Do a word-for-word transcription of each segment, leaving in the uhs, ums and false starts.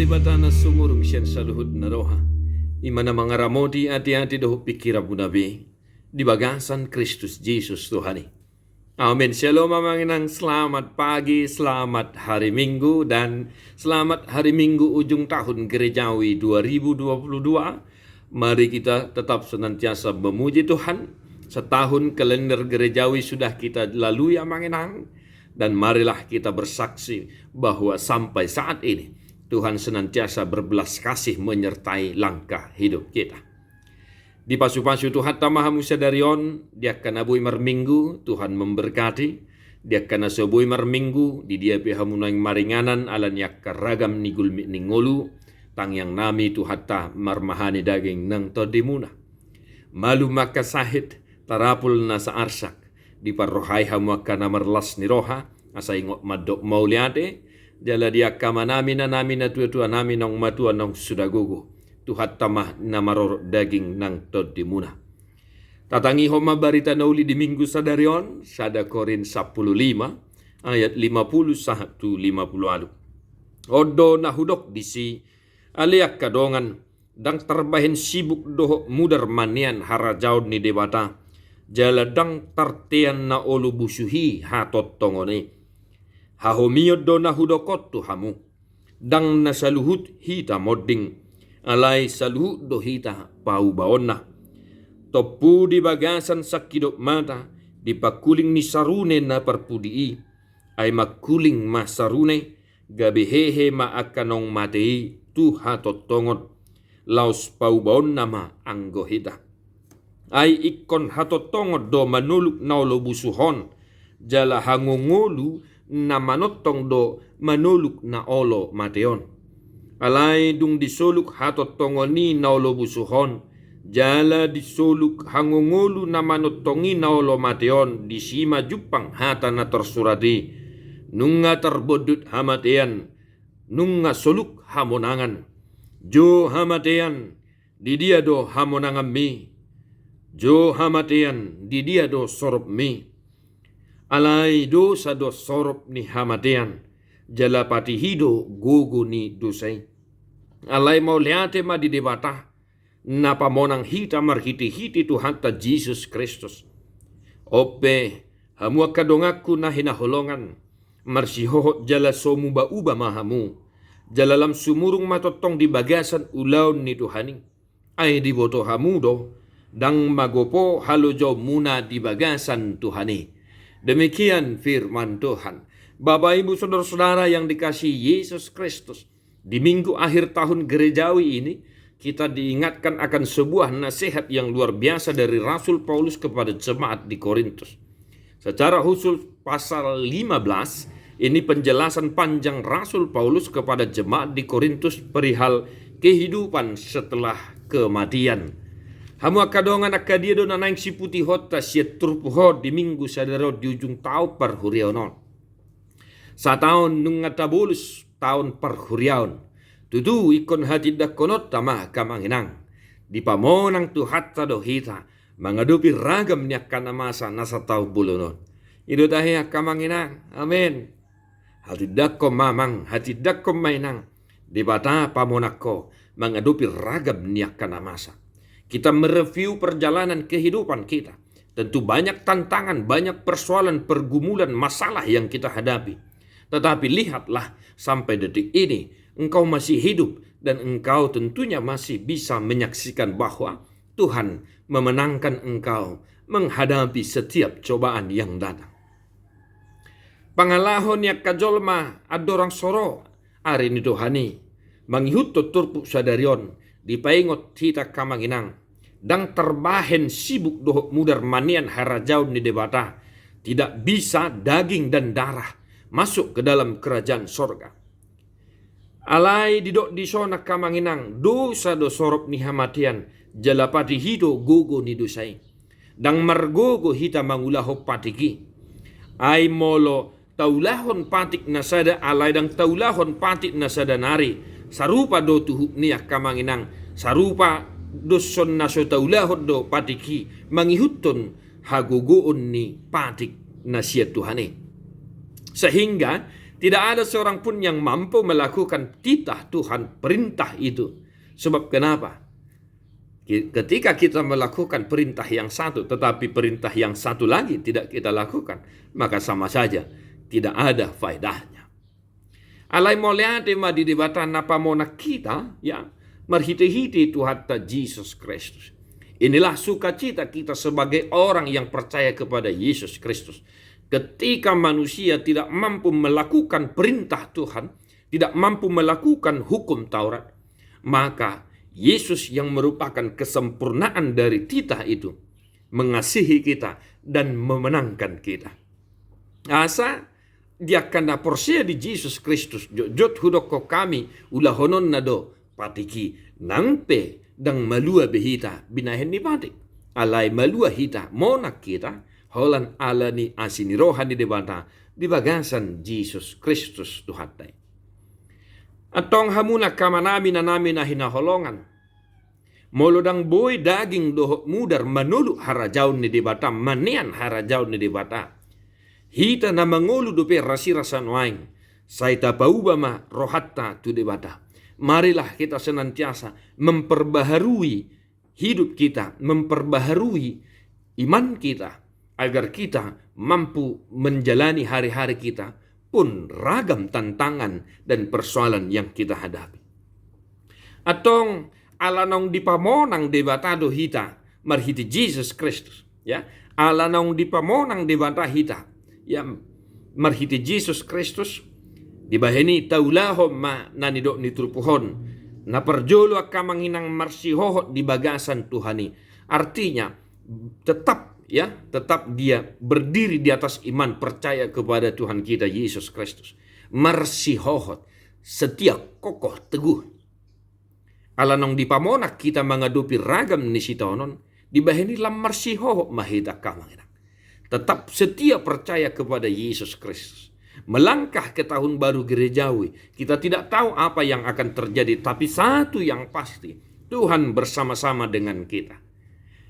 Debata na sumurung sian saluhut na roha, i ma na mangaramoti ateate dohot pingkiranmuna be di bagasan Kristus Jesus Tuhan i. Amen. Shalom amang inang, selamat pagi, selamat hari Minggu, dan selamat hari Minggu ujung tahun gerejawi dua ribu dua puluh dua. Mari kita tetap senantiasa memuji Tuhan. Setahun kalender gerejawi sudah kita lalui amang inang, dan marilah kita bersaksi bahwa sampai saat ini Tuhan senantiasa berbelas kasih menyertai langkah hidup kita. Dipasupasu Tuhanta ma hamu sadari on, di angka na boi marminggu, Tuhan memberkati. Di angka na so boi marminggu, di dia pe hamu naeng maringanan ala ni angka ragam ni gulmit ni ngolu, tangiang nami Tuhanta marmahani daging nang tondimuna. Malum angka sahit, tarapul nasa arsak, diparrohai hamu angka na marlas ni roha, asa ingot mandok mauliate, jala di angka amanami, inanami, natuatuanami naung matua naung suda gogo, Tuhanta ma na marorot daging nang tondimuna. Tatangihon ma barita na uli di minggu sadari on, sada Korint sampulu lima, ayat lima puluh sahat tu lima puluh ualu. On do na hudok disi, ale angka dongan, ndang tarbahen sibuk dohot mudar manean harajaon ni Debata, jala ndang tartean na olo busuhi hatongtongon i. Hahomion do na hudok on tu hamu. Ndang na saluhut hita monding, alai saluhut do hita paubaonna. Tompu di bagasan sangkidop mata, di pangkuling ni sarune na parpudi i, ai mangkuling ma sarune, gabe hehe ma angka naung mate i tu hatongtongon, laos paubaonna ma anggo hita. Ai ingkon hatongtongon do manoluk na olo busuhon, jala hangongolu na manongtong do manoluk na olo mateon. Alai dung disoluk hatongtongon i na olo busuhon, jala disoluk hangongolu na manongtong i na olo mateon, disi ma jumpang hata na tarsurat i: Nunga tarbondut hamatean, nunga soluk hamonangan. Jo hamatean, di dia do hamonanganmi? Jo hamatean, di dia do soropmi? Alai dosa do sorop ni hamatean, jala patihi do gogo ni dosa i. Alai mauliate ma di Debata, na pamonang hita marhitehite Tuhanta Jesus Kristus. On pe, hamu angka donganku na hinaholongan, marsihohot jala so mubauba ma hamu, jala lam sumurung ma tongtong di bagasan ulaon ni Tuhan i. Ai diboto hamu do, ndang magopo halojaonmuna di bagasan Tuhan i. Demikian firman Tuhan. Bapak, Ibu, saudara-saudara yang dikasihi Yesus Kristus, di minggu akhir tahun gerejawi ini, kita diingatkan akan sebuah nasihat yang luar biasa dari Rasul Paulus kepada jemaat di Korintus. Secara khusus, pasal lima belas, ini penjelasan panjang Rasul Paulus kepada jemaat di Korintus perihal kehidupan setelah kematian. Hamu angka dongan, angka dia do na naeng siputihonta sian turpuk on di minggu sadari on di ujung taon parhuriaon on? Sataon nunga tabolus taon parhuriaon. Tutu ingkon hatindangkononta ma, angka amang inang. Dipamonang Tuhanta do hita mangadopi ragam ni angka na masa na sataon bolon on. I do tahe, angka amang inang. Amen. Hatindangkon ma amang, hatindangkon ma inang. Debata pamonang ho mangadopi ragam ni angka na masa. Kita mereview perjalanan kehidupan kita. Tentu banyak tantangan, banyak persoalan, pergumulan, masalah yang kita hadapi. Tetapi lihatlah, sampai detik ini engkau masih hidup dan engkau tentunya masih bisa menyaksikan bahwa Tuhan memenangkan engkau menghadapi setiap cobaan yang datang. Pangalaho ni angka jolma andorang so ro ari ni Tuhan i, mangihuthon turpuk sadari on, dipaingot hita, angka amang inang, ndang tarbahen sibuk dohot mudar manean harajaon ni Debata, tidak bisa daging dan darah masuk ke dalam kerajaan sorga. Alai didok dison, angka amang inang, dosa do sorop ni hamatean, jala patihi do gogo ni dosa i. Ndang margogo hita mangulahon patik i. Ai molo taulahon patik na sada, alai ndang taulahon patik na sada nari, sarupa do tuhukna i, angka amang inang, sarupa do songon na so taulahon do patik i, mangihuthon hagogoon ni patik na sian Tuhan i. Sehingga Tidak ada seorang pun yang mampu melakukan titah Tuhan, perintah itu. Sebab kenapa? Ketika kita melakukan perintah yang satu, tetapi perintah yang satu lagi tidak kita lakukan, maka sama saja tidak ada faedahnya. Alai mauliate ma di Debata na pamonang hita, ya, marhite-hite Tuhanta Jesus Kristus. Inilah sukacita kita sebagai orang yang percaya kepada Yesus Kristus. Ketika manusia tidak mampu melakukan perintah Tuhan, tidak mampu melakukan hukum Taurat, maka Yesus yang merupakan kesempurnaan dari titah itu mengasihi kita dan memenangkan kita. Asa di angka na porsea di Jesus Kristus, jotjot hudokkon hami, ulahononna do patik, nang pe ndang malua be hita binahen ni patik. Alai malua hita, monang hita, holan ala ni asi ni roha ni Debata di bagasan Jesus Kristus Tuhanta i. Antong hamu angka amanami, inanami na hinaholongan, molo ndang boi daging dohot mudar manoluk harajaon ni Debata, manean harajaon ni Debata, hita na mangolu dope rasirasa nuaeng, sai tapauba ma rohanta tu Debata. Marilah kita senantiasa memperbaharui hidup kita, memperbaharui iman kita, agar kita mampu menjalani hari-hari kita pun ragam tantangan dan persoalan yang kita hadapi. Antong ala naung dipamonang Debata do hita marhite Jesus Kristus, ya. Ala naung dipamonang Debata hita, ya, marhite Jesus Kristus, dibahen i taulahon ma na nidok ni turpuk on. Na parjolo angka amang inang marsihohot di bagasan Tuhan i. Artinya, tetap, ya, tetap dia berdiri di atas iman, percaya kepada Tuhan kita Yesus Kristus. Marsihohot, setia, kokoh, teguh. Ala naung dipamonang hita mangadopi ragam ni sitaonon, dibahen i lam marsihohot ma hita angka amang inang. Tetap setia percaya kepada Yesus Kristus. Melangkah ke tahun baru gerejawi, kita tidak tahu apa yang akan terjadi, tapi satu yang pasti, Tuhan bersama-sama dengan kita.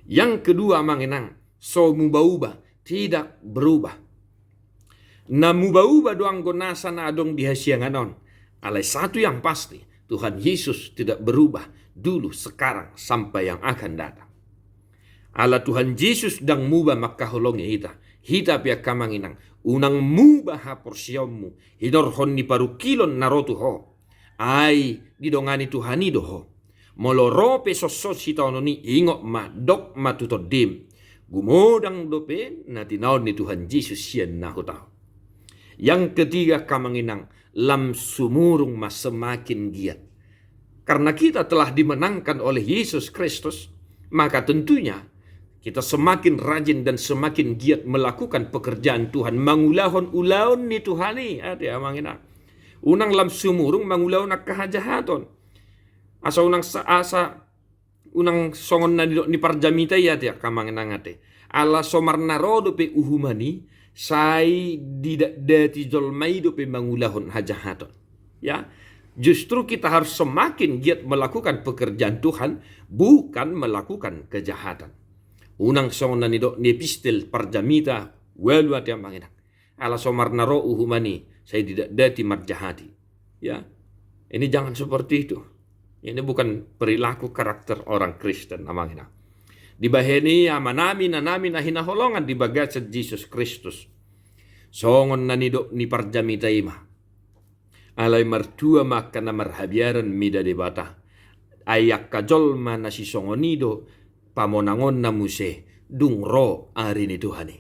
Yang kedua, amang inang, so muba-uba, tidak berubah. Na muba-uba do anggo nasa na adong di hasiangan on. Alai satu yang pasti, Tuhan Yesus tidak berubah dulu, sekarang, sampai yang akan datang. Ala Tuhan Jesus ndang muba mangkaholongi hita. Hita pe angka amang inang, unang muba haporseaonmu, hinorhon ni parungkilon na ro tu ho. Ai didongani Tuhan i do ho. Molo ro pe songon sitaonon i, ingot ma, dok ma tu tondim, gumodang dope na tinaon ni Tuhan Jesus sian na hutau. Yang ketiga, angka amang inang, lam sumurung ma, semakin giat. Karena kita telah dimenangkan oleh Yesus Kristus, maka tentunya kita semakin rajin dan semakin giat melakukan pekerjaan Tuhan, mangulahon ulaon ni Tuhan i, ate amang inang. Unang lam sumurung mangulahon angka hajahaton. Asa unang sa-, asa unang songon na nidok ni parjamita i, ate angka amang inang, ate. Ala so marnaro dope uhuman i, sai didatdati jolma i dope mangulahon hajahaton. Ya, justru kita harus semakin giat melakukan pekerjaan Tuhan, bukan melakukan kejahatan. Unang songon na nidok ni epistel parjamita ualu, ate amang inang. Ala so marnaro uhuman i, sai didatdati marjahat i. Ya. Ini jangan seperti itu. Ini bukan perilaku karakter orang Kristen, amang inang. Dibahen i, amanami, inanami na hinaholongan di bagasan Jesus Kristus, songon na nidok ni parjamita i ma. Alai martua ma angka na marhabiaran mida Debata. Ai angka jolma na sisongon i do pamonangonna muse dung ro ari ni Tuhan i.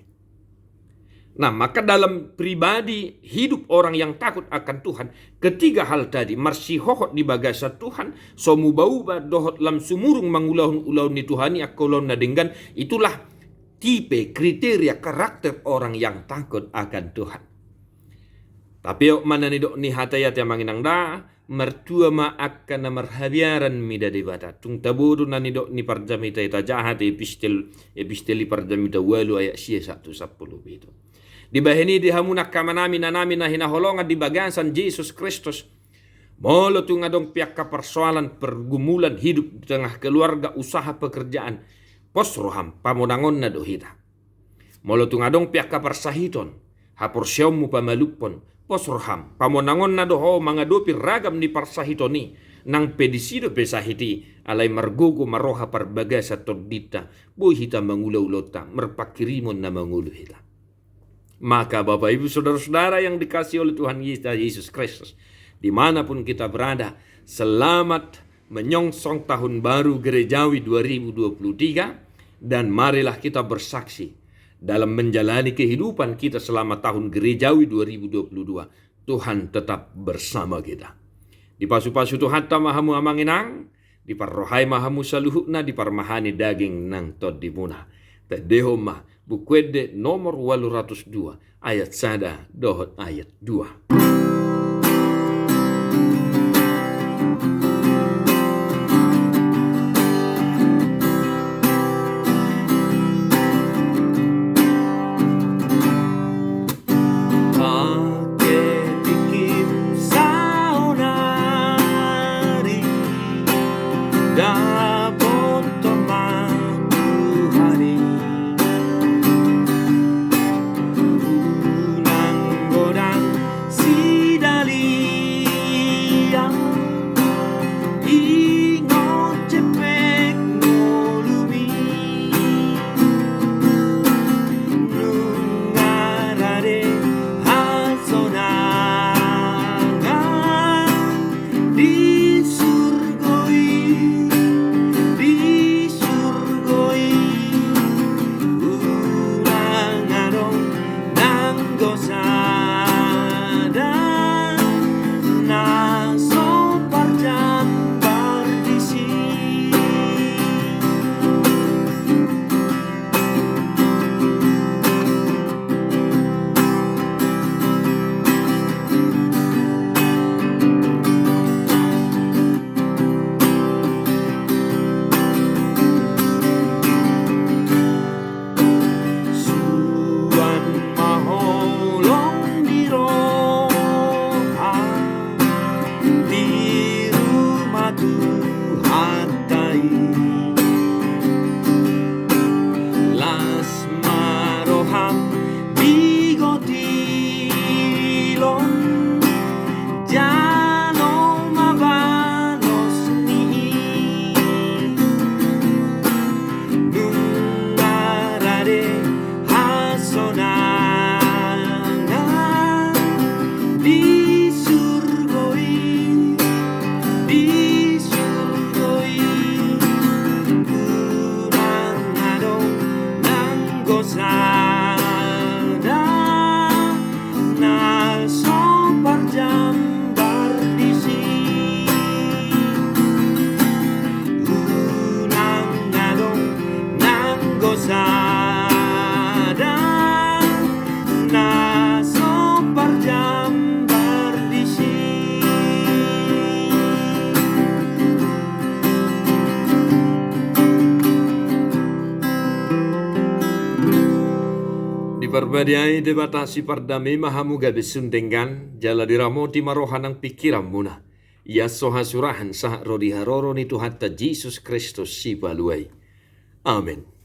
Nah, maka dalam pribadi hidup orang yang takut akan Tuhan, ketiga hal tadi, marsihohot di bagasan Tuhan, so muba-uba dohot lam sumurung mangulahon ulaon ni Tuhan i, angka ulaon na denggan, itulah tipe, kriteria, karakter orang yang takut akan Tuhan. Tapeop ma na nidok ni hata i, ate amang inang, da, martua ma angka na marhabiaran mida Debata. Tung tabo do na nidok ni parjamita i, tajaha ate epistel, epistel i parjamita ualu ayat sia sahat tu sampulu pitu. Dibahen i, di hamu angka amanami, inanami na hinaholongan di bagasan Jesus Kristus, molo tung adong pe angka persoalan, pergumulan hidup di tengah keluarga, usaha, pekerjaan, pos roham, pamonangonna do hita. Molo tung adong pe angka parsahiton, haporseaonmu pamalumhon, pos roham, pamonangonna do ho mangadopi ragam ni parsahiton i. Nang pe disi dope sahit i, alai margogo ma roha parbagasan tondinta, boi hita mangula ulaonta, marpanghirimon na mangolu hita. Maka Bapak Ibu Saudara-saudara yang dikasihi oleh Tuhan kita Yesus Kristus, dimanapun kita berada, selamat menyongsong tahun baru gerejawi dua ribu dua puluh tiga, dan marilah kita bersaksi dalam menjalani kehidupan kita selama tahun gerejawi dua ribu dua puluh dua, Tuhan tetap bersama kita. Dipasu-pasu Tuhanta ma hamu amang inang, diparrohai ma hamu saluhutna, diparmahani daging nang tondimuna. Tandehon ma Buku Ende nomor ualu ratus dua, ayat sada dohot ayat dua. Pake tingkim saonari, dapothon ma Tuhan i. Unang godang sidalian, ingot jempek ngolumi. Nunga rade hasonangan di surgo i, di surgo i. Unang adong nanggo sada na so parjambar disi. Suan ma holong ni roha di ruma Tuhanta i. Las ma roham di gotilon, jalo ma balos ni i. Nunga rade hasonangan di surgo i, di surgo i. Unang adong nanggo sada na so parjambar disi. Unang adong nanggo sada na so parjambar disi. Diparbadiai Debata sipardame ma hamu gabe sun denggan, jala diramoti ma roha nang pingkiranmuna. Ia so hasurahan sahat ro di haroro ni Tuhanta Jesus Kristus Sipalua i. Amen.